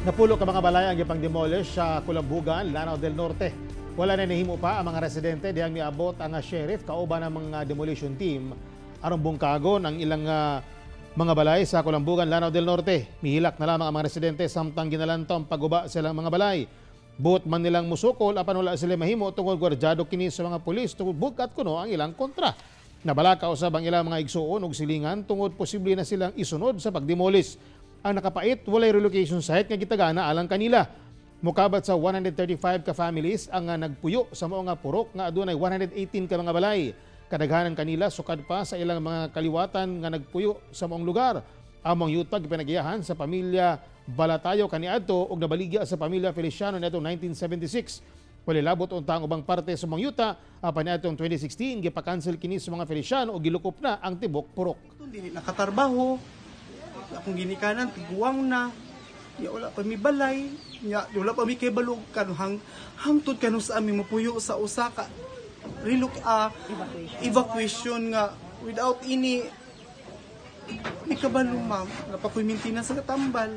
Napulo ka mga balay ang gipang-demolish sa Kulambugan, Lanao del Norte. Wala na nahimo pa ang mga residente dihang miabot ang sheriff kauban ng mga demolition team aron bungkagon ang ilang mga balay sa Kulambugan, Lanao del Norte. Mihilak na lamang ang mga residente samtang ginalantaw ang pagguba sa ilang mga balay. Buot man nilang musukol apan wala sila mahimo tungod gwardyado kini sa mga pulis tungod bug-at kuno ang ilang kontra. Nabalaka usab ang ilang mga igsuon ug silingan tungod posible na silang isunod sa pagdemolis. Ang nakapait, walay relocation site nga gitagana alang kanila. Mukabat sa 135 ka families ang nagpuyo sa mao nga purok nga adunay 118 ka mga balay. Kadaghanan kanila sukad pa sa ilang mga kaliwatan nga nagpuyo sa maong lugar. Ang maong yuta gipanagiyahan sa pamilya Balatayo kaniadto ug nabaligya sa pamilya Feliciano niadtong 1976. Walay labot unta ang ubang parte sa maong yuta apan niadtong 2016 gipakansel kini sa mga Feliciano ug gilukop na ang tibok purok. Dili nakatarbaho. Akong ginikanan tiguang na. Ya wala pa mi balay, ya wala pa mi kay balog kanu hang hangtod kanu sa aming mapuyo sa usa ka evacuation. Evacuation nga without ini mi kabalo, ma'am, wala pa ko'y maintenance sa katambal.